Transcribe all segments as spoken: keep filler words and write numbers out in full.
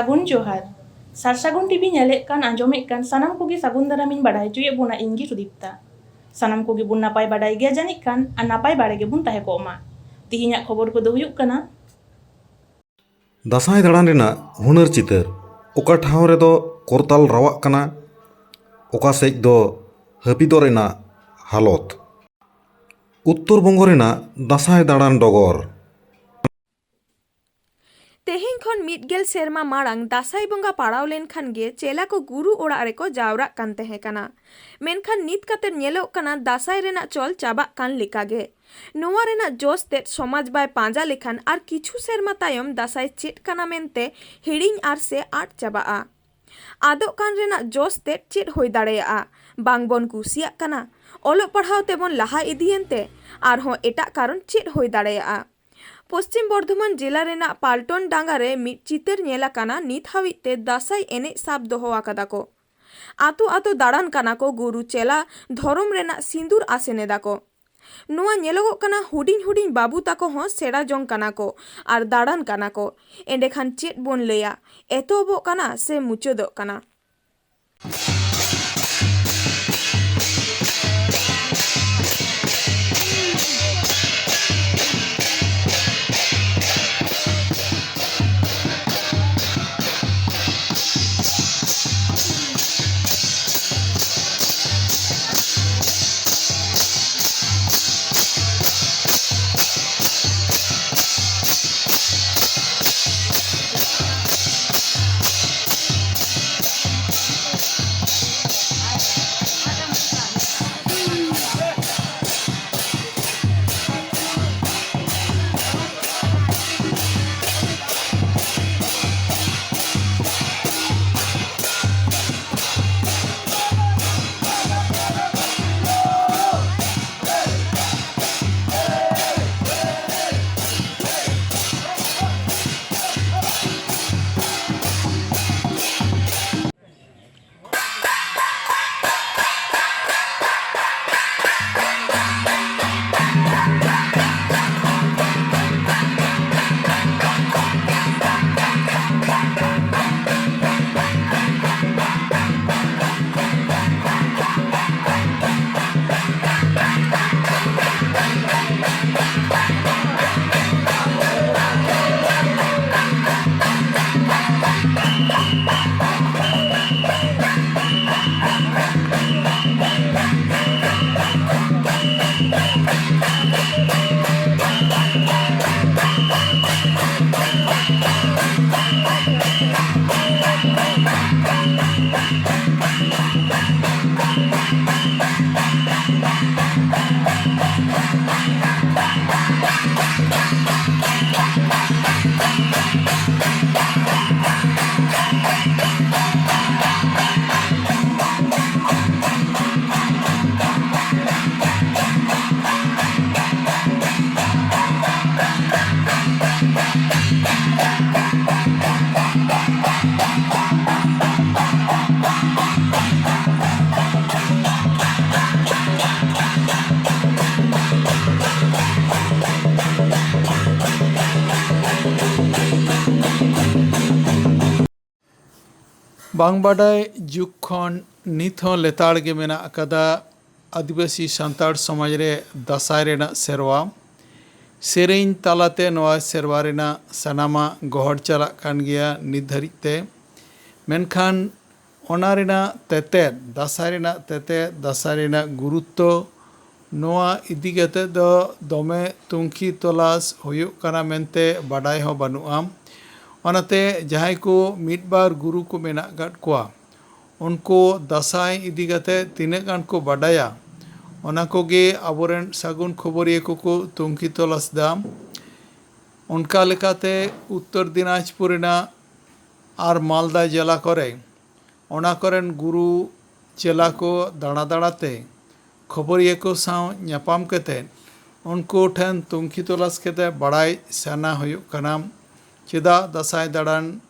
ᱥᱟᱹᱜᱩᱱ ᱡᱚᱦᱟᱨ᱾ ᱥᱟᱨᱥᱟᱹᱜᱩᱱ ᱴᱤᱵᱷᱤ ᱧᱮᱞᱮᱫ ᱠᱟᱱ, ᱟᱸᱡᱚᱢᱮᱫ ᱠᱟᱱ ᱥᱟᱱᱟᱢ ᱠᱚᱜᱮ ᱥᱟᱹᱜᱩᱱ ᱫᱟᱨᱟᱢᱤᱧ ᱵᱟᱰᱟᱭ ᱦᱚᱪᱚᱭᱮᱫ ᱵᱚᱱᱟ, ᱤᱧ ᱜᱮ ᱥᱩᱫᱤᱯᱛᱟ᱾ ᱥᱟᱱᱟᱢ ᱠᱚᱜᱮ ᱵᱚᱱ ᱱᱟᱯᱟᱭ ᱵᱟᱰᱟᱭ ᱜᱮᱭᱟ ᱡᱟᱹᱱᱤᱡ ᱠᱷᱟᱱ, ᱟᱨ ᱱᱟᱯᱟᱭ ᱵᱟᱲᱟ ᱜᱮᱵᱚᱱ ᱛᱟᱦᱮᱸ ᱠᱚᱜ ᱢᱟ᱾ ᱛᱤᱦᱤᱧᱟᱜ ᱠᱷᱚᱵᱚᱨ ᱠᱚᱫᱚ ᱦᱩᱭᱩᱜ ᱠᱟᱱᱟ, ᱫᱟᱸᱥᱟᱭ ᱫᱟᱬᱟᱱ ᱨᱮᱱᱟᱜ ᱦᱩᱱᱟᱹᱨ ᱪᱤᱛᱟᱹᱨ, ᱚᱠᱟ ᱴᱷᱟᱶ ᱨᱮᱫᱚ ᱠᱚᱨᱛᱟᱞ ᱨᱟᱣᱟᱜ ᱠᱟᱱᱟ, ᱚᱠᱟ ᱥᱮᱡ ᱫᱚ ᱦᱟᱹᱯᱤᱫᱚᱜ ᱨᱮᱱᱟᱜ ᱦᱟᱞᱚᱛ᱾ ᱩᱛᱛᱚᱨ ᱵᱚᱝᱜᱚ ᱨᱮᱱᱟᱜ ᱫᱟᱸᱥᱟᱭ ᱫᱟᱬᱟᱱ ᱰᱚᱜᱚᱨ᱾ ᱛᱮᱦᱮᱧ ᱠᱷᱚᱱ ᱢᱤᱫ ᱜᱮᱞ ᱥᱮᱨᱢᱟ ᱢᱟᱲᱟᱝ ᱫᱟᱸᱥᱟᱭ ᱵᱚᱸᱜᱟ ᱯᱟᱲᱟᱣ ᱞᱮᱱᱠᱷᱟᱱ ᱜᱮ ᱪᱮᱞᱟ ᱠᱚ ᱜᱩᱨᱩ ᱚᱲᱟᱜ ᱨᱮᱠᱚ ᱡᱟᱣᱨᱟᱜ ᱠᱟᱱ ᱛᱟᱦᱮᱸ ᱠᱟᱱᱟ᱾ ᱢᱮᱱᱠᱷᱟᱱ ᱱᱤᱛ ᱠᱟᱛᱮ ᱧᱮᱞᱚᱜ ᱠᱟᱱᱟ ᱫᱟᱸᱥᱟᱭ ᱨᱮᱱᱟᱜ ᱪᱚᱞ ᱪᱟᱵᱟᱜ ᱠᱟᱱ ᱞᱮᱠᱟ ᱜᱮ᱾ ᱱᱚᱣᱟ ᱨᱮᱱᱟᱜ ᱡᱚᱥ ᱛᱮᱫ ᱥᱚᱢᱟᱡᱽ ᱵᱟᱭ ᱯᱟᱸᱡᱟ ᱞᱮᱠᱷᱟᱱ ᱟᱨ ᱠᱤᱪᱷᱩ ᱥᱮᱨᱢᱟ ᱛᱟᱭᱚᱢ ᱫᱟᱸᱥᱟᱭ ᱪᱮᱫ ᱠᱟᱱᱟ ᱢᱮᱱᱛᱮ ᱦᱤᱲᱤᱧ ᱟᱨ ᱥᱮ ᱟᱫ ᱪᱟᱵᱟᱜᱼᱟ᱾ ᱟᱫᱚᱜ ᱠᱟᱱ ᱨᱮᱱᱟᱜ ᱡᱚᱥ ᱛᱮᱫ ᱪᱮᱫ ᱦᱩᱭ ᱫᱟᱲᱮᱭᱟᱜᱼᱟ? ᱵᱟᱝ ᱵᱚᱱ ᱠᱩᱥᱤᱭᱟᱜ ᱠᱟᱱᱟ? ᱚᱞᱚᱜ ᱯᱟᱲᱦᱟᱣ ᱛᱮᱵᱚᱱ ᱞᱟᱦᱟ ᱤᱫᱤᱭᱮᱱ ᱛᱮ? ᱟᱨᱦᱚᱸ ᱮᱴᱟᱜ ᱠᱟᱨᱚᱱ ᱪᱮᱫ ᱦᱩᱭ ᱫᱟᱲᱮᱭᱟᱜᱼᱟ? ᱯᱚᱥᱪᱤᱢ ᱵᱚᱨᱫᱷᱚᱢᱟᱱ ᱡᱮᱞᱟ ᱨᱮᱱᱟᱜ ᱯᱟᱞᱴᱚᱱ ᱰᱟᱸᱜᱟ ᱨᱮ ᱢᱤᱫ ᱪᱤᱛᱟᱹᱨ ᱧᱮᱞ ᱟᱠᱟᱱᱟ, ᱱᱤᱛ ᱦᱟᱹᱵᱤᱡ ᱛᱮ ᱫᱟᱸᱥᱟᱭ ᱮᱱᱮᱡ ᱥᱟᱵ ᱫᱚᱦᱚ ᱟᱠᱟᱫᱟ ᱠᱚ᱾ ᱟᱛᱳ ᱟᱛᱳ ᱫᱟᱬᱟᱱ ᱠᱟᱱᱟ ᱠᱚ, ᱜᱩᱨᱩ ᱪᱮᱞᱟ ᱫᱷᱚᱨᱚᱢ ᱨᱮᱱᱟᱜ ᱥᱤᱸᱫᱩᱨ ᱟᱥᱮᱱ ᱮᱫᱟ ᱠᱚ᱾ ᱱᱚᱣᱟ ᱧᱮᱞᱚᱜᱚᱜ ᱠᱟᱱᱟ ᱦᱩᱰᱤᱧ ᱦᱩᱰᱤᱧ ᱵᱟᱹᱵᱩ ᱛᱟᱠᱚ ᱦᱚᱸ ᱥᱮᱬᱟ ᱡᱚᱝ ᱠᱟᱱᱟ ᱠᱚ ᱟᱨ ᱫᱟᱬᱟᱱ ᱠᱟᱱᱟ ᱠᱚ᱾ ᱮᱸᱰᱮᱠᱷᱟᱱ ᱪᱮᱫ ᱵᱚᱱ ᱞᱟᱹᱭᱟ, ᱮᱛᱚᱦᱚᱵᱚᱜ ᱠᱟᱱᱟ ᱥᱮ ᱢᱩᱪᱟᱹᱫᱚᱜ ᱠᱟᱱᱟ? ᱵᱟᱝ ᱵᱟᱰᱟᱭ ᱡᱩᱜᱽ ᱠᱷᱚᱱ ᱱᱤᱛ ᱦᱚᱸ ᱞᱮᱛᱟᱲ ᱜᱮ ᱢᱮᱱᱟᱜ ᱟᱠᱟᱫᱟ ᱟᱹᱫᱤᱵᱟᱹᱥᱤ ᱥᱟᱱᱛᱟᱲ ᱥᱚᱢᱟᱡᱽ ᱨᱮ ᱫᱟᱸᱥᱟᱭ ᱨᱮᱱᱟᱜ ᱥᱮᱨᱣᱟ᱾ ᱥᱮᱨᱮᱧ ᱛᱟᱞᱟᱛᱮ ᱱᱚᱣᱟ ᱥᱮᱨᱣᱟ ᱨᱮᱱᱟᱜ ᱥᱟᱱᱟᱢᱟᱜ ᱜᱚᱦᱚᱲ ᱪᱟᱞᱟᱜ ᱠᱟᱱ ᱜᱮᱭᱟ ᱱᱤᱛ ᱫᱷᱟᱹᱨᱤᱡ ᱛᱮ᱾ ᱢᱮᱱᱠᱷᱟᱱ ᱚᱱᱟ ᱨᱮᱱᱟᱜ ᱛᱮᱛᱮᱫ, ᱫᱟᱸᱥᱟᱭ ᱨᱮᱱᱟᱜ ᱛᱮᱛᱮᱫ, ᱫᱟᱸᱥᱟᱭ ᱨᱮᱱᱟᱜ ᱜᱩᱨᱩᱛᱛᱚ, ᱱᱚᱣᱟ ᱤᱫᱤ ᱠᱟᱛᱮ ᱫᱚ ᱫᱚᱢᱮ ᱛᱩᱝᱠᱷᱤ ᱛᱚᱞᱟᱥ ᱦᱩᱭᱩᱜ ᱠᱟᱱᱟ ᱢᱮᱱᱛᱮ ᱵᱟᱰᱟᱭ ᱦᱚᱸ ᱵᱟᱹᱱᱩᱜᱼᱟ᱾ ᱚᱱᱟᱛᱮ ᱡᱟᱦᱟᱸᱭ ᱠᱚ ᱢᱤᱫ ᱵᱟᱨ ᱜᱩᱨᱩ ᱠᱚ ᱢᱮᱱᱟᱜ ᱟᱠᱟᱫ ᱠᱚᱣᱟ, ᱩᱱᱠᱩ ᱫᱟᱸᱥᱟᱭ ᱤᱫᱤ ᱠᱟᱛᱮ ᱛᱤᱱᱟᱹᱜ ᱜᱟᱱ ᱠᱚ ᱵᱟᱰᱟᱭᱟ, ᱚᱱᱟ ᱠᱚᱜᱮ ᱟᱵᱚᱨᱮᱱ ᱥᱟᱹᱜᱩᱱ ᱠᱷᱚᱵᱚᱨᱤᱭᱟᱹ ᱠᱚᱠᱚ ᱛᱩᱝᱠᱷᱤ ᱛᱚᱞᱟᱥ ᱫᱟ᱾ ᱚᱱᱠᱟ ᱞᱮᱠᱟᱛᱮ ᱩᱛᱛᱚᱨ ᱫᱤᱱᱟᱡᱽᱯᱩᱨ ᱨᱮᱱᱟᱜ ᱟᱨ ᱢᱟᱞᱫᱟ ᱡᱮᱞᱟ ᱠᱚᱨᱮ, ᱚᱱᱟ ᱠᱚᱨᱮᱱ ᱜᱩᱨᱩ ᱪᱮᱞᱟ ᱠᱚ ᱫᱟᱬᱟ ᱫᱟᱬᱟ ᱛᱮ ᱠᱷᱚᱵᱚᱨᱤᱭᱟᱹ ᱠᱚ ᱥᱟᱶ ᱧᱟᱯᱟᱢ ᱠᱟᱛᱮ ᱩᱱᱠᱩ ᱴᱷᱮᱱ ᱛᱩᱝᱠᱷᱤ ᱛᱚᱞᱟᱥ ᱠᱟᱛᱮ ᱵᱟᱲᱟᱭ ᱥᱟᱱᱟ ᱦᱩᱭᱩᱜ ᱠᱟᱱᱟ, ᱪᱮᱫᱟᱜ ᱫᱟᱸᱥᱟᱭ ᱫᱟᱬᱟᱱ,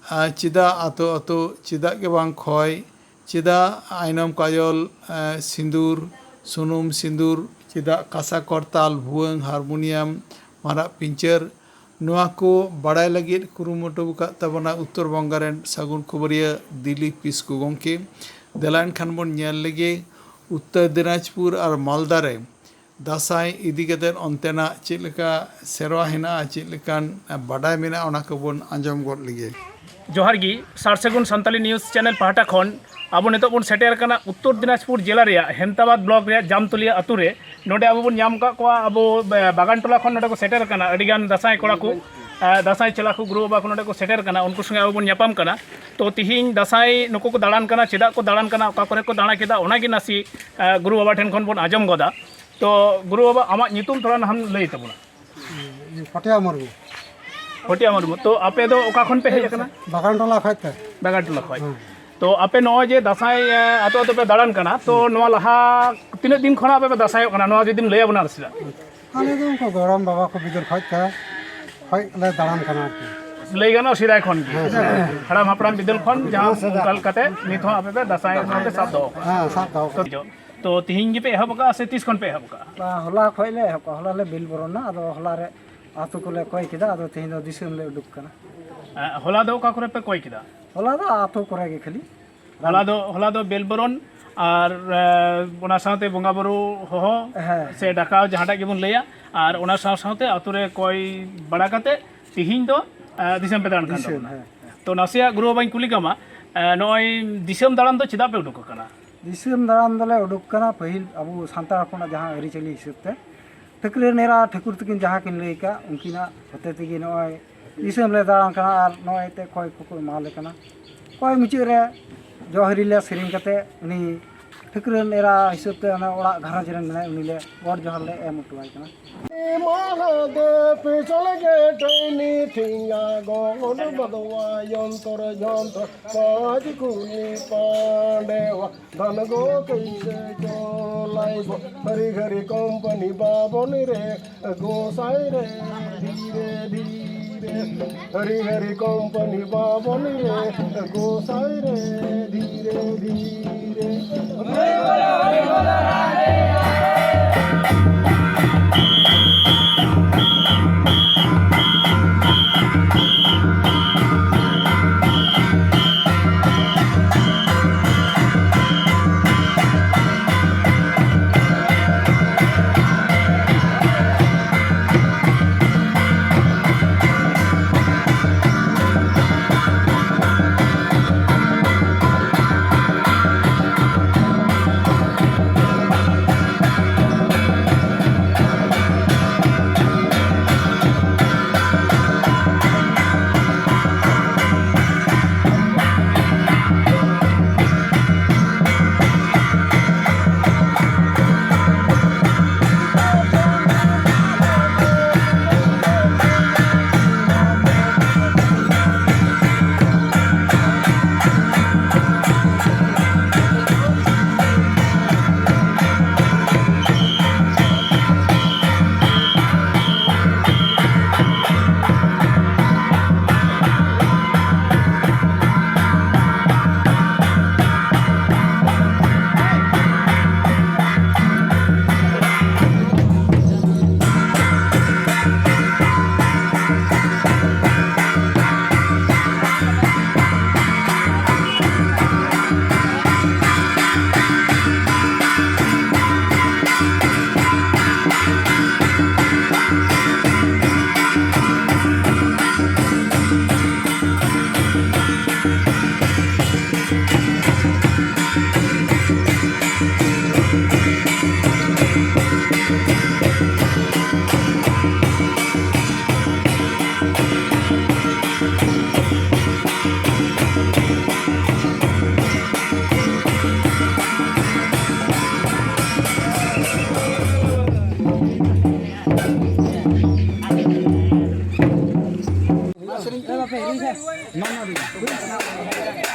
ᱟᱨ ᱪᱮᱫᱟᱜ ᱟᱛᱳ ᱟᱛᱳ, ᱪᱮᱫᱟᱜ ᱜᱮ ᱵᱟᱝ ᱠᱷᱚᱭ, ᱪᱮᱫᱟᱜ ᱟᱭᱱᱚᱢ ᱠᱟᱡᱚᱞ, ᱮ, ᱥᱤᱸᱫᱩᱨ, ᱥᱩᱱᱩᱢ ᱥᱤᱸᱫᱩᱨ, ᱪᱮᱫᱟᱜ ᱠᱟᱸᱥᱟ ᱠᱚᱨᱛᱟᱞ, ᱵᱷᱩᱣᱟᱹᱝ, ᱦᱟᱨᱢᱳᱱᱤᱭᱟᱢ, ᱢᱟᱨᱟᱜ ᱯᱤᱧᱪᱟᱹᱨ, ᱱᱚᱣᱟ ᱠᱚ ᱵᱟᱲᱟᱭ ᱞᱟᱹᱜᱤᱫ ᱠᱩᱨᱩᱢᱩᱴᱩ ᱟᱠᱟᱫ ᱛᱟᱵᱚᱱᱟ ᱩᱛᱛᱚᱨ ᱵᱚᱝᱜᱚ ᱨᱮᱱ ᱥᱟᱹᱜᱩᱱ ᱠᱷᱚᱵᱚᱨᱤᱭᱟᱹ ᱫᱤᱞᱤᱯ ᱠᱤᱥᱠᱩ ᱜᱚᱢᱠᱮ᱾ ᱫᱮᱞᱟ ᱮᱱᱠᱷᱟᱱ ᱵᱚᱱ ᱧᱮᱞ ᱞᱮᱜᱮ ᱩᱛᱛᱚᱨ ᱫᱤᱱᱟᱡᱽᱯᱩᱨ ᱟᱨ ᱢᱟᱞᱫᱟ ᱨᱮ ᱫᱟᱸᱥᱟᱭ ᱤᱫᱤ ᱠᱟᱛᱮᱫ ᱚᱱᱛᱮᱱᱟᱜ ᱪᱮᱫ ᱞᱮᱠᱟ ᱥᱮᱨᱣᱟ ᱦᱮᱱᱟᱜᱼᱟ, ᱪᱮᱫ ᱞᱮᱠᱟᱱ ᱵᱟᱰᱟᱭ ᱢᱮᱱᱟᱜᱼᱟ, ᱚᱱᱟ ᱠᱚᱵᱚᱱ ᱟᱸᱡᱚᱢ ᱜᱚᱫ ᱞᱮᱜᱮ᱾ ᱡᱚᱦᱟᱨ ᱜᱮ, ᱥᱟᱨ ᱥᱟᱹᱜᱩᱱ ᱥᱟᱱᱛᱟᱞᱤ ᱱᱤᱭᱩᱡᱽ ᱪᱮᱱᱮᱞ ᱯᱟᱦᱴᱟ ᱠᱷᱚᱱ ᱟᱵᱚ ᱱᱤᱛᱚᱜ ᱵᱚᱱ ᱥᱮᱴᱮᱨ ᱟᱠᱟᱱᱟ ᱩᱛᱛᱚᱨ ᱫᱤᱱᱟᱡᱽᱯᱩᱨ ᱡᱮᱞᱟ ᱨᱮᱭᱟᱜ ᱦᱮᱢᱛᱟᱵᱟᱫᱽ ᱵᱞᱚᱠ ᱨᱮᱭᱟᱜ ᱡᱟᱢᱛᱚᱞᱤᱭᱟ ᱟᱹᱛᱩ ᱨᱮ᱾ ᱱᱚᱰᱮ ᱟᱵᱚ ᱵᱚᱱ ᱧᱟᱢ ᱟᱠᱟᱫ ᱠᱚᱣᱟ, ᱟᱵᱚ ᱵᱟ-, ᱵᱟᱜᱟᱱ ᱴᱚᱞᱟ ᱠᱷᱚᱱ ᱱᱚᱰᱮ ᱠᱚ ᱥᱮᱴᱮᱨ ᱟᱠᱟᱱᱟ ᱟᱹᱰᱤᱜᱟᱱ ᱫᱟᱸᱥᱟᱭ ᱠᱚᱲᱟ ᱠᱚ, ᱟ, ᱫᱟᱸᱥᱟᱭ ᱪᱮᱞᱟ ᱠᱚ, ᱜᱩᱨᱩ ᱵᱟᱵᱟ ᱠᱚ ᱱᱚᱰᱮ ᱠᱚ ᱥᱮᱴᱮᱨ ᱟᱠᱟᱱᱟ, ᱩᱱᱠᱩ ᱥᱚᱸᱜᱮ ᱟᱵᱚ ᱵᱚᱱ ᱧᱟᱯᱟᱢ ᱠᱟᱱᱟ᱾ ᱛᱚ ᱛᱤᱦᱤᱧ ᱫᱟᱸᱥᱟᱭ ᱱᱩᱠᱩ ᱠᱚ ᱫᱟᱬᱟᱱ ᱠᱟᱱᱟ, ᱪᱮᱫᱟᱜ ᱠᱚ ᱫᱟᱬᱟᱱ ᱠᱟᱱᱟ, ᱚᱠᱟ ᱠᱚᱨᱮ ᱠᱚ ᱫᱟᱬᱟ ᱠᱮᱫᱟ, ᱚᱱᱟᱜᱮ ᱱᱟᱥᱮ, ᱟ, ᱜᱩᱨᱩ ᱵᱟᱵᱟ ᱴᱷᱮᱱ ᱠᱷᱚᱱ ᱵᱚᱱ ᱟᱸᱡᱚᱢ ᱜᱚᱫᱟ᱾ ᱛᱚ ᱜᱩᱨᱩ ᱵᱟᱵᱟ, ᱟᱢᱟᱜ ᱧᱩᱛᱩᱢ ᱛᱷᱚᱲᱟ ᱱᱟᱦᱟᱢ ᱞᱟᱹᱭ ᱛᱟᱵᱚᱱᱟ᱾ ᱯᱟᱴᱤᱭᱟ ᱢᱩᱨᱢᱩ᱾ ᱯᱟᱴᱤᱭᱟ ᱢᱩᱨᱢᱩ, ᱛᱚ ᱟᱯᱮ ᱫᱚ ᱚᱠᱟ ᱠᱷᱚᱱ ᱯᱮ ᱦᱮᱡ ᱟᱠᱟᱱᱟ? ᱵᱟᱜᱟᱱ ᱴᱚᱞᱟ ᱠᱷᱚᱡ ᱛᱮ᱾ ᱵᱟᱜᱟᱱ ᱴᱚᱞᱟ ᱠᱷᱚᱡ᱾ ᱦᱮᱸ᱾ ᱛᱚ ᱟᱯᱮ ᱱᱚᱜᱼᱚᱭ ᱡᱮ ᱫᱟᱸᱥᱟᱭ, ᱮ, ᱟᱛᱳ ᱟᱛᱳ ᱯᱮ ᱫᱟᱬᱟᱱ ᱠᱟᱱᱟ, ᱛᱚ ᱱᱚᱣᱟ ᱞᱟᱦᱟ ᱛᱤᱱᱟᱹᱜ ᱫᱤᱱ ᱠᱷᱚᱱᱟᱜ ᱟᱯᱮ ᱯᱮ ᱫᱟᱸᱥᱟᱭᱚᱜ ᱠᱟᱱᱟ, ᱱᱚᱣᱟ ᱡᱩᱫᱤᱢ ᱞᱟᱹᱭ ᱟᱵᱚᱱᱟ ᱱᱟᱥᱮᱱᱟᱜ᱾ ᱟᱞᱮ ᱫᱚ ᱩᱱᱠᱩ ᱜᱚᱲᱚᱢ ᱵᱟᱵᱟ ᱠᱚ ᱵᱤᱫᱟᱹᱞ ᱠᱷᱚᱡ ᱛᱮ, ᱠᱷᱚᱡ ᱞᱮ ᱫᱟᱬᱟᱱ ᱠᱟᱱᱟ ᱟᱨᱠᱤ᱾ ᱞᱟᱹᱭ ᱜᱟᱱᱚᱜᱼᱟ ᱥᱮᱫᱟᱭ ᱠᱷᱚᱱ ᱜᱮ᱾ ᱦᱮᱸ, ᱥᱮᱫᱟᱭ ᱠᱷᱚᱱ᱾ ᱦᱟᱲᱟᱢ ᱦᱟᱯᱲᱟᱢ ᱵᱤᱫᱟᱹᱞ ᱠᱷᱚᱱ ᱡᱟᱦᱟᱸ ᱦᱮᱸ, ᱥᱮᱫᱟᱭ᱾ ᱚᱱᱠᱟ ᱞᱮᱠᱟᱛᱮ ᱱᱤᱛ ᱦᱚᱸ ᱟᱯᱮ ᱯᱮ ᱫᱟᱸᱥᱟᱭ ᱮᱱᱮᱡ ᱯᱮ ᱥᱟᱵ ᱫᱚᱦᱚ ᱠᱟᱜᱼᱟ᱾ ᱦᱮᱸ, ᱥᱟᱵ ᱫᱚᱦᱚ ᱠᱟᱜᱼᱟ᱾ ᱛᱚ, ᱛᱚ ᱛᱤᱦᱤᱧ ᱜᱮᱯᱮ ᱮᱦᱚᱵ ᱟᱠᱟᱫᱼᱟ ᱥᱮ ᱛᱤᱥ ᱠᱷᱚᱱ ᱯᱮ ᱮᱦᱚᱵ ᱟᱠᱟᱫᱼᱟ? ᱵᱟ, ᱦᱚᱞᱟ ᱠᱷᱚᱡ ᱞᱮ ᱮᱦᱚᱵ ᱠᱟᱜᱼᱟ᱾ ᱦᱚᱞᱟ ᱞᱮ ᱵᱤᱞ ᱵᱚᱨᱚᱱᱟ, ᱟᱫᱚ ᱦᱚᱞᱟ ᱨᱮ ᱟᱛᱳ ᱠᱚᱞᱮ ᱠᱚᱭ ᱠᱮᱫᱟ, ᱟᱫᱚ ᱛᱤᱦᱤᱧ ᱫᱚ ᱫᱤᱥᱚᱢ ᱞᱮ ᱩᱰᱩᱠ ᱠᱟᱱᱟ᱾ ᱮ, ᱦᱚᱞᱟ ᱫᱚ ᱚᱠᱟ ᱠᱚᱨᱮ ᱯᱮ ᱠᱚᱭ ᱠᱮᱫᱟ? ᱦᱚᱞᱟ ᱫᱚ ᱟᱛᱳ ᱠᱚᱨᱮ ᱜᱮ ᱠᱷᱟᱹᱞᱤ᱾ ᱦᱚᱞᱟ ᱫᱚ, ᱦᱚᱞᱟ ᱫᱚ ᱵᱮᱞ ᱵᱚᱨᱚᱱ ᱟᱨ, ᱮ, ᱚᱱᱟ ᱥᱟᱶᱛᱮ ᱵᱚᱸᱜᱟ ᱵᱩᱨᱩ ᱦᱚᱦᱚ ᱦᱮᱸ᱾ ᱥᱮ ᱰᱟᱠᱟᱣ, ᱡᱟᱦᱟᱸᱴᱟᱜ ᱜᱮᱵᱚᱱ ᱞᱟᱹᱭᱟ, ᱟᱨ ᱚᱱᱟ ᱥᱟᱶ ᱥᱟᱶᱛᱮ ᱟᱛᱳ ᱨᱮ ᱠᱚᱭ ᱵᱟᱲᱟ ᱠᱟᱛᱮ ᱛᱤᱦᱤᱧ ᱫᱚ, ᱮ, ᱫᱤᱥᱚᱢ ᱯᱮ ᱫᱟᱬᱟᱱ ᱠᱟᱱ ᱫᱤᱥᱚᱢ, ᱛᱟᱵᱚᱱᱟ᱾ ᱦᱮᱸ, ᱦᱮᱸ᱾ ᱛᱚ, ᱱᱟᱥᱮᱭᱟᱜ ᱜᱩᱨᱩ ᱵᱟᱵᱟᱧ ᱠᱩᱞᱤ ᱠᱟᱢᱟ, ᱮ, ᱱᱚᱜᱼᱚᱭ ᱫᱤᱥᱚᱢ ᱫᱟᱬᱟᱱ ᱫᱚ ᱪᱮᱫᱟᱜ ᱯᱮ ᱩᱰᱩᱠ ᱟᱠᱟᱱᱟ? ᱫᱤᱥᱚᱢ ᱫᱟᱬᱟᱱ ᱫᱚᱞᱮ ᱩᱰᱩᱠ ᱠᱟᱱᱟ, ᱯᱟᱹᱦᱤᱞ ᱟᱵᱚ ᱥᱟᱱᱛᱟᱲ ᱦᱚᱯᱚᱱᱟᱜ ᱡᱟᱦᱟᱸ ᱟᱹᱨᱤᱪᱟᱹᱞᱤ ᱦᱤᱥᱟᱹᱵ ᱛᱮ ᱴᱷᱟᱹᱠᱨᱟᱹᱱ ᱮᱨᱟ ᱴᱷᱟᱹᱠᱩᱨ ᱛᱟᱹᱠᱤᱱ ᱡᱟᱦᱟᱸ ᱠᱤᱱ ᱞᱟᱹᱭ ᱠᱟᱜ, ᱩᱱᱠᱤᱱᱟᱜ ᱦᱚᱛᱮ ᱛᱮᱜᱮ ᱱᱚᱜᱼᱚᱭ ᱫᱤᱥᱚᱢ ᱞᱮ ᱫᱟᱬᱟᱱ ᱠᱟᱱᱟ ᱟᱨ ᱱᱚᱜᱼᱚᱭ ᱮᱱᱛᱮᱫ ᱠᱚᱭ ᱠᱚᱠᱚ ᱮᱢᱟᱞᱮ ᱠᱟᱱᱟ᱾ ᱠᱚᱭ ᱢᱩᱪᱟᱹᱫ ᱨᱮ ᱡᱚᱦᱟᱨᱤ ᱞᱮ ᱥᱮᱨᱮᱧ ᱠᱟᱛᱮ ᱩᱱᱤ ᱴᱷᱟᱹᱠᱨᱟᱹᱱ ᱮᱨᱟ ᱦᱤᱥᱟᱹᱵ ᱛᱮ ᱚᱱᱟ ᱚᱲᱟᱜ ᱜᱷᱟᱨᱚᱸᱡᱽ ᱨᱮᱱ ᱢᱮᱱᱟᱭ, ᱩᱱᱤ ᱞᱮ ᱜᱚᱰ ᱡᱚᱦᱟᱨ ᱞᱮ ᱮᱢ ᱦᱚᱴᱚᱣᱟᱭ ᱠᱟᱱᱟ᱾ ᱢᱚᱦᱟᱫᱮᱵ ᱪᱚᱞᱮ ᱜᱮ ᱰᱟᱹᱭᱱᱤ ᱴᱷᱤᱝᱜᱟ ᱜᱚᱱ ᱵᱟᱫᱣᱟ ᱭᱚᱱᱛᱚᱨ ᱡᱚᱱᱛᱚᱨ ᱯᱟᱸᱪ ᱠᱩᱱᱤ ᱯᱟᱸᱰᱮᱣᱟ ᱫᱷᱟᱱ ᱜᱚ ᱠᱟᱹᱭᱥᱮ ᱪᱚᱞᱟᱭ ᱵᱚ ᱦᱟᱹᱨᱤ ᱦᱟᱹᱨᱤ ᱠᱚᱢᱯᱟᱱᱤ ᱵᱟᱵᱚᱱ ᱨᱮ ᱜᱚᱸᱥᱟᱭ ᱨᱮ ᱫᱷᱤᱨᱮ ᱫᱷᱤᱨᱮ ᱦᱟᱹᱨᱤ ᱦᱟᱹᱨᱤ ᱠᱚᱢᱯᱟᱱᱤ ᱵᱟᱵᱚᱱ ᱨᱮ ᱜᱚᱸᱥᱟᱭ ᱨᱮ ᱫᱷᱤᱨᱮ ᱫᱷᱤᱨᱮ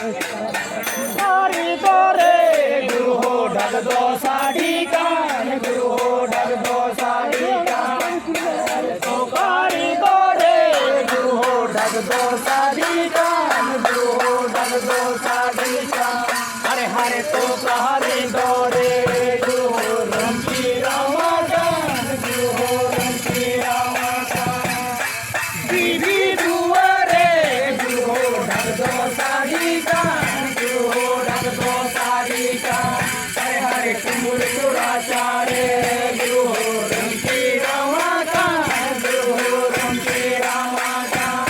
ᱠᱟᱹᱨᱤ ᱫᱚᱨᱮ ᱜᱩᱨᱩ ᱦᱚ ᱰᱟᱠ ᱫᱚ ᱥᱟᱰᱤ ᱠᱟᱱ, ᱜᱩᱨᱩ ᱦᱚ ᱰᱟᱠ ᱫᱚ ᱥᱟᱰᱤ ᱠᱟᱱ᱾ ᱛᱚ ᱠᱟᱹᱨᱤ ᱫᱚᱨᱮ ᱜᱩᱨᱩ ᱦᱚ ᱰᱟᱠ ᱫᱚ ᱥᱟᱰᱤ ᱠᱟᱱ, ᱜᱩᱨᱩ ᱦᱚ ᱰᱟᱠ ᱫᱚ ᱥᱟᱰᱤ ᱠᱟᱱ᱾ ᱦᱟᱨᱮ ᱦᱟᱨᱮ ᱛᱚ ᱠᱟᱹᱨᱤ ᱫᱚᱨᱮ ᱜᱩᱨᱩ ᱦᱚ ᱨᱟᱢ ᱠᱤ ᱨᱟᱢᱟ ᱠᱟᱱ, ᱜᱩᱨᱩ ᱦᱚ ᱨᱟᱢ ᱠᱤ ᱨᱟᱢᱟ ᱠᱟᱱ᱾ ᱫᱮᱵᱤ ᱫᱩᱣᱟᱨᱮ ᱜᱩᱨᱩ ᱦᱚ ᱰᱟᱠ ᱫᱚ ᱥᱟᱰᱤ ᱠᱟᱱ, ᱜᱩᱨᱩ ᱦᱚ ᱰᱟᱠ ᱫᱚ ᱥᱟᱰᱤ ᱠᱟᱱ᱾ ᱦᱟᱨᱮ ᱦᱟᱨᱮ ᱠᱩᱢᱩᱨ ᱪᱚᱨᱟ ᱪᱟᱨᱮ ᱜᱩᱨᱩ ᱦᱚ ᱨᱟᱢ ᱠᱤ ᱨᱟᱢᱟ ᱠᱟᱱ, ᱜᱩᱨᱩ ᱦᱚ ᱨᱟᱢ ᱠᱤ ᱨᱟᱢᱟ ᱠᱟᱱ᱾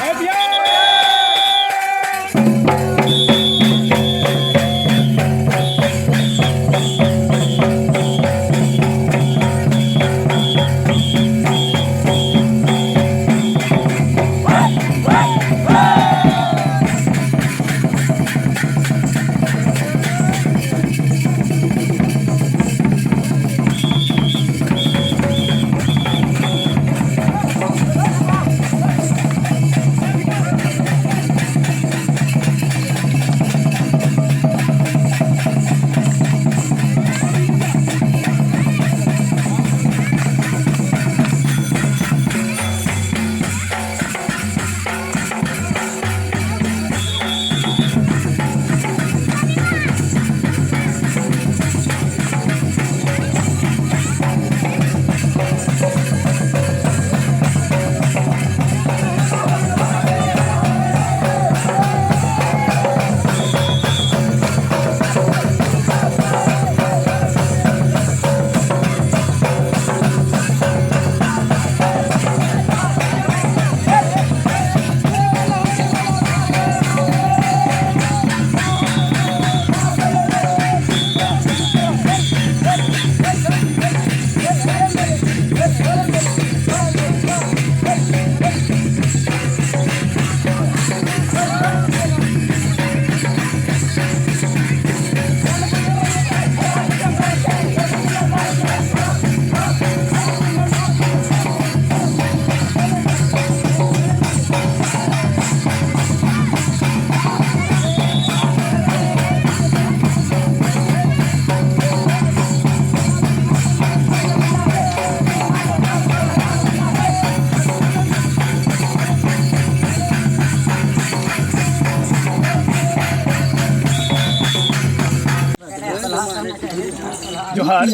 ᱡᱚᱦᱟᱨ,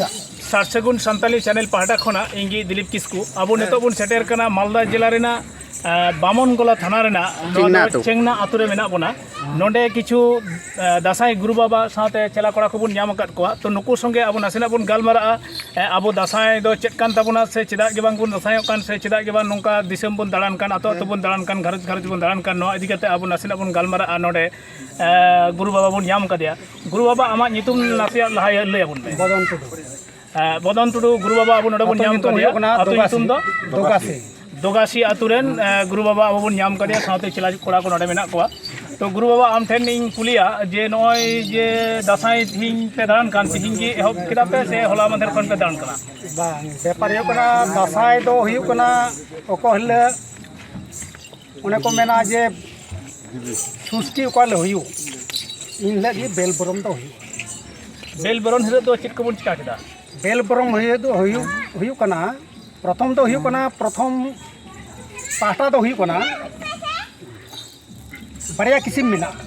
ᱥᱟᱨ ᱥᱟᱹᱜᱩᱱ ᱥᱟᱱᱛᱟᱞᱤ ᱪᱮᱱᱮᱞ ᱯᱟᱦᱴᱟ ᱠᱷᱚᱱᱟᱜ ᱤᱧ ᱜᱮ ᱫᱤᱞᱤᱯ ᱠᱤᱥᱠᱩ᱾ ᱟᱵᱚ ᱱᱤᱛᱚᱜ ᱵᱚᱱ ᱥᱮᱴᱮᱨ ᱠᱟᱱᱟ ᱢᱟᱞᱫᱟ ᱡᱮᱞᱟ ᱨᱮᱱᱟᱜ, ᱟᱸ, ᱵᱟᱢᱚᱱᱜᱚᱞᱟ ᱛᱷᱟᱱᱟ ᱨᱮᱱᱟᱜ ᱱᱚᱣᱟ ᱪᱮᱝᱱᱟ ᱫᱚ ᱟᱹᱛᱩ᱾ ᱪᱮᱝᱱᱟ ᱟᱹᱛᱩ ᱨᱮ ᱢᱮᱱᱟᱜ ᱵᱚᱱᱟ᱾ ᱱᱚᱰᱮ ᱠᱤᱪᱷᱩ, ᱟᱸ, ᱫᱟᱸᱥᱟᱭ ᱜᱩᱨᱩ ᱵᱟᱵᱟ ᱥᱟᱶᱛᱮ ᱪᱮᱞᱟ ᱠᱚᱲᱟ ᱠᱚᱵᱚᱱ ᱧᱟᱢ ᱟᱠᱟᱫ ᱠᱚᱣᱟ᱾ ᱛᱚ, ᱱᱩᱠᱩ ᱥᱚᱸᱜᱮ ᱟᱵᱚ ᱱᱟᱥᱮᱱᱟᱜ ᱵᱚᱱ ᱜᱟᱞᱢᱟᱨᱟᱜᱼᱟ᱾ ᱮ, ᱟᱵᱚ ᱫᱟᱸᱥᱟᱭ ᱫᱚ ᱪᱮᱫ ᱠᱟᱱ ᱛᱟᱵᱚᱱᱟ ᱥᱮ ᱪᱮᱫᱟᱜ ᱜᱮ ᱵᱟᱝ ᱵᱚᱱ ᱫᱟᱸᱥᱟᱭᱚᱜ ᱠᱟᱱ ᱥᱮ ᱪᱮᱫᱟᱜ ᱜᱮ ᱵᱟᱝ ᱱᱚᱝᱠᱟ ᱫᱤᱥᱚᱢ ᱵᱚᱱ ᱫᱟᱬᱟᱱ ᱠᱟᱱ, ᱟᱹᱛᱩ ᱟᱹᱛᱩ ᱵᱚᱱ ᱫᱟᱬᱟᱱ ᱠᱟᱱ, ᱜᱷᱟᱨᱚᱸᱡᱽ ᱜᱷᱟᱨᱚᱸᱡᱽ ᱵᱚᱱ ᱫᱟᱬᱟᱱ ᱠᱟᱱ, ᱱᱚᱣᱟ ᱤᱫᱤ ᱠᱟᱛᱮ ᱟᱵᱚ ᱱᱟᱥᱮᱱᱟᱜ ᱵᱚᱱ ᱜᱟᱞᱢᱟᱨᱟᱜᱼᱟ ᱱᱚᱰᱮ᱾ ᱮ, ᱜᱩᱨᱩ ᱵᱟᱵᱟ ᱵᱚᱱ ᱧᱟᱢ ᱠᱟᱫᱮᱭᱟ᱾ ᱜᱩᱨᱩ ᱵᱟᱵᱟ, ᱟᱢᱟᱜ ᱧᱩᱛᱩᱢ ᱱᱟᱥᱮᱭᱟᱜ ᱞᱟᱦᱟ ᱞᱟᱹᱭ ᱟᱵᱚᱱ ᱢᱮ᱾ ᱵᱚᱫᱚᱱ ᱴᱩᱰᱩ᱾ ᱮ, ᱵᱚᱫᱚᱱ ᱴᱩᱰᱩ ᱜᱩᱨᱩ ᱵᱟᱵᱟ ᱟᱵᱚ ᱱᱚᱰᱮ ᱵᱚᱱ ᱟᱹᱛᱩ ᱧᱟᱢ ᱧᱩᱛᱩᱢ ᱠᱟᱫᱮᱭᱟ᱾ ᱦᱩᱭᱩᱜ ᱠᱟᱱᱟ ᱟᱹᱛᱩ ᱫᱚᱜᱟᱥᱤ᱾ ᱧᱩᱛᱩᱢ ᱫᱚ? ᱫᱚᱜᱟᱥᱤ᱾ ᱫᱚᱜᱟᱥᱤ ᱟᱹᱛᱩ ᱨᱮᱱ, ᱮ, ᱜᱩᱨᱩ ᱵᱟᱵᱟ ᱟᱵᱚ ᱵᱚᱱ ᱧᱟᱢ ᱠᱟᱫᱮᱭᱟ, ᱥᱟᱶᱛᱮ ᱪᱮᱞᱟ ᱠᱚᱲᱟ ᱠᱚ ᱱᱚᱰᱮ ᱢᱮᱱᱟᱜ ᱠᱚᱣᱟ᱾ ᱛᱚ, ᱜᱩᱨᱩ ᱵᱟᱵᱟ, ᱟᱢ ᱴᱷᱮᱱ ᱤᱧ ᱠᱩᱞᱤᱭᱟ ᱡᱮ ᱱᱚᱜᱼᱚᱭ ᱡᱮ ᱫᱟᱸᱥᱟᱭ ᱛᱤᱦᱤᱧ ᱯᱮ ᱫᱟᱬᱟᱱ ᱠᱟᱱ, ᱛᱤᱦᱤᱧ ᱜᱮ ᱮᱦᱚᱵ ᱠᱮᱫᱟ ᱯᱮ ᱥᱮ ᱦᱚᱞᱟ ᱢᱟᱫᱷᱮᱨ ᱠᱷᱚᱱ ᱯᱮ ᱫᱟᱬᱟᱱ ᱠᱟᱱᱟ? ᱵᱟᱝ, ᱵᱮᱯᱟᱨ ᱦᱩᱭᱩᱜ ᱠᱟᱱᱟ, ᱫᱟᱸᱥᱟᱭ ᱫᱚ ᱦᱩᱭᱩᱜ ᱠᱟᱱᱟ, ᱚᱠᱚᱭ ᱦᱤᱞᱳᱜ ᱚᱱᱮ ᱠᱚ ᱢᱮᱱᱟ ᱡᱮ ᱥᱩᱥᱴᱤ ᱚᱠᱟ ᱦᱤᱞᱳᱜ ᱦᱩᱭᱩᱜ, ᱤᱱ ᱦᱤᱞᱳᱜ ᱜᱮ ᱵᱮᱞ ᱵᱚᱨᱚᱱ ᱫᱚ ᱦᱩᱭᱩᱜᱼᱟ᱾ ᱵᱮᱞ ᱵᱚᱨᱚᱱ ᱦᱤᱞᱳᱜ ᱫᱚ ᱪᱮᱫ ᱠᱚᱵᱚᱱ ᱪᱤᱠᱟ ᱠᱮᱫᱟ? ᱵᱮᱞ ᱵᱚᱨᱚᱱ ᱦᱩᱭᱩᱜ ᱫᱚ ᱦᱩᱭᱩᱜ, ᱦᱩᱭᱩᱜ ᱠᱟᱱᱟ, ᱯᱨᱚᱛᱷᱚᱢ ᱫᱚ ᱦᱩᱭᱩᱜ ᱠᱟᱱᱟ, ᱯᱨᱚᱛᱷᱚᱢ ᱯᱟᱦᱴᱟ ᱫᱚ ᱦᱩᱭᱩᱜ ᱠᱟᱱᱟ, ᱵᱟᱨᱭᱟ ᱠᱤᱥᱤᱢ ᱢᱮᱱᱟᱜᱼᱟ᱾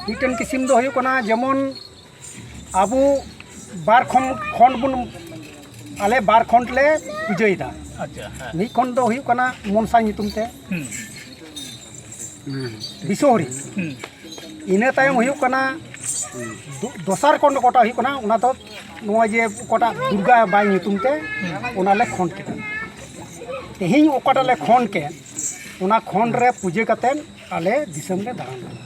ᱢᱤᱫᱴᱮᱱ ᱠᱤᱥᱤᱢ ᱫᱚ ᱦᱩᱭᱩᱜ ᱠᱟᱱᱟ, ᱡᱮᱢᱚᱱ ᱟᱵᱚ ᱵᱟᱨ ᱠᱷᱚᱱ, ᱠᱷᱚᱸᱰ ᱵᱚᱱ, ᱟᱞᱮ ᱵᱟᱨ ᱠᱷᱚᱸᱰ ᱞᱮ ᱯᱩᱡᱟᱹᱭᱮᱫᱟ᱾ ᱟᱪᱪᱷᱟ, ᱦᱮᱸ᱾ ᱢᱤᱫ ᱠᱷᱚᱸᱰ ᱫᱚ ᱦᱩᱭᱩᱜ ᱠᱟᱱᱟ ᱢᱚᱱᱥᱟ ᱧᱩᱛᱩᱢ ᱛᱮ, ᱦᱩᱸ᱾ ᱵᱤᱥᱚᱦᱚᱨᱤ᱾ ᱦᱩᱸ᱾ ᱤᱱᱟᱹ ᱛᱟᱭᱚᱢ ᱦᱩᱭᱩᱜ ᱠᱟᱱᱟ ᱫᱚ-, ᱫᱚᱥᱟᱨ ᱠᱷᱚᱸᱰ ᱚᱠᱟᱴᱟᱜ ᱦᱩᱭᱩᱜ ᱠᱟᱱᱟ, ᱚᱱᱟ ᱫᱚ ᱱᱚᱜᱼᱚᱭ ᱡᱮ ᱚᱠᱟᱴᱟᱜ ᱫᱩᱨᱜᱟ ᱵᱟᱭ ᱧᱩᱛᱩᱢ ᱛᱮ, ᱚᱱᱟ ᱞᱮ ᱠᱷᱚᱸᱰ ᱠᱮᱫᱟ᱾ ᱛᱮᱦᱮᱧ ᱚᱠᱟᱴᱟᱜ ᱞᱮ ᱠᱷᱚᱸᱰ ᱠᱮᱫ, ᱚᱱᱟ ᱠᱷᱚᱸᱰ ᱨᱮ ᱯᱩᱡᱟᱹ ᱠᱟᱛᱮᱫ ᱟᱞᱮ ᱫᱤᱥᱚᱢ ᱞᱮ ᱫᱟᱬᱟᱱ ᱠᱟᱱᱟ᱾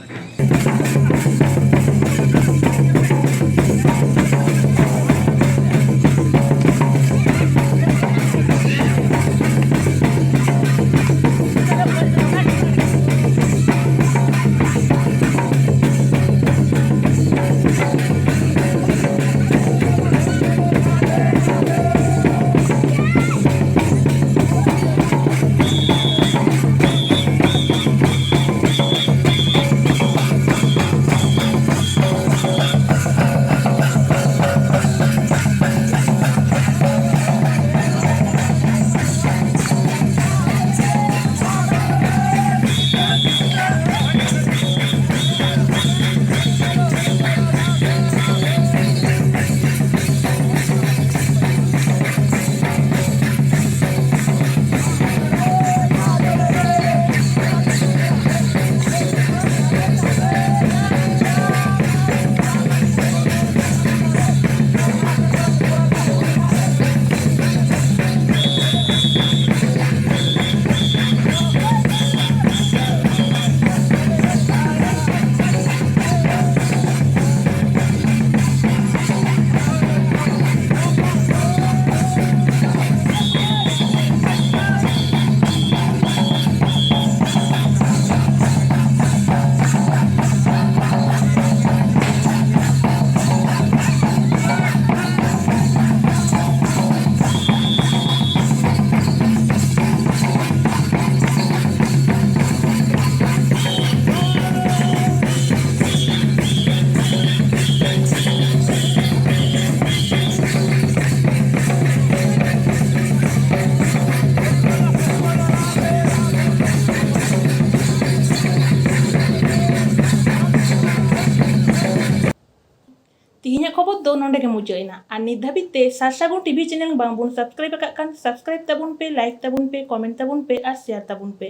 ᱛᱚ ᱱᱚᱰᱮ ᱜᱮ ᱢᱩᱪᱟᱹᱫ ᱮᱱᱟ᱾ ᱟᱨ ᱱᱤᱛ ᱫᱷᱟᱹᱵᱤᱡ ᱛᱮ ᱥᱟᱨᱥᱟᱹᱜᱩᱱ ᱴᱤᱵᱷᱤ ᱪᱮᱱᱮᱞ ᱵᱟᱝᱵᱚᱱ ᱥᱟᱵᱥᱠᱨᱟᱭᱤᱵ ᱟᱠᱟᱫ ᱠᱷᱟᱱ ᱥᱟᱵᱥᱠᱨᱟᱭᱤᱵ ᱛᱟᱵᱚᱱ ᱯᱮ, ᱞᱟᱭᱤᱠ ᱛᱟᱵᱚᱱ ᱯᱮ, ᱠᱚᱢᱮᱱᱴ ᱛᱟᱵᱚᱱ ᱯᱮ ᱟᱨ ᱥᱮᱭᱟᱨ ᱛᱟᱵᱚᱱ ᱯᱮ᱾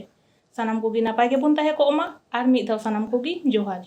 ᱥᱟᱱᱟᱢ ᱠᱚᱜᱮ ᱱᱟᱯᱟᱭ ᱜᱮᱵᱚᱱ ᱛᱟᱦᱮᱸ ᱠᱚᱜ ᱢᱟ᱾ ᱟᱨ ᱢᱤᱫ ᱫᱷᱟᱣ ᱥᱟᱱᱟᱢ ᱠᱚᱜᱮ ᱡᱚᱦᱟᱨ᱾